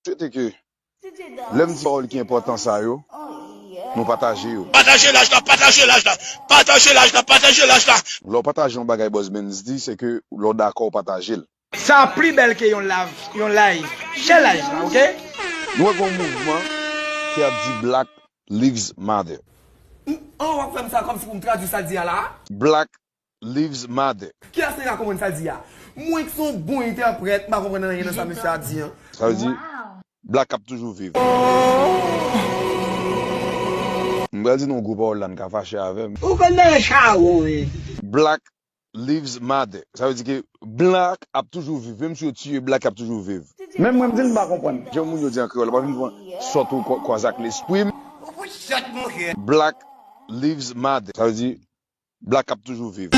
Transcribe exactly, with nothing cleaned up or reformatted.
swete ke lè m di pawòl ki enpòtan sa yo, nou pataje yo. Pataje laj la, pataje laj la, pataje laj la, pataje laj la. Lè w pataje yon bagay Buzz Benz di, se ke lè w dakò w pataje l. Sa pli bèl ke yon live, yon live. Share live la, oke? Nou wè gen yon mouvman ki ap di Black Lives Matter. An, w ap fè m sa kòmsi pou m tradui sa l di a la? Black Lives Matter. Kiyès ki ka konprann sa l di a? Mwen ki se yon bon entèprèt, m pa konprann anyen nan sa mesye a di an. Sa vle di, Black ap toujou viv. M pral di nou yon gwo pawòl la, n ka fache avè m. Ou konn nan chawon, wi. Black Lives Matter. Sa vle di ke Black ap toujou viv. Menm si yo tiye Black, ap toujou viv. Menm mwen, m di l m pa konprann. Jan moun yo di an kreyòl, pa vin pran sòt ou kwa-, kwaze ak lespri m. Black Lives Matter. Sa vle di, Black ap toujou viv.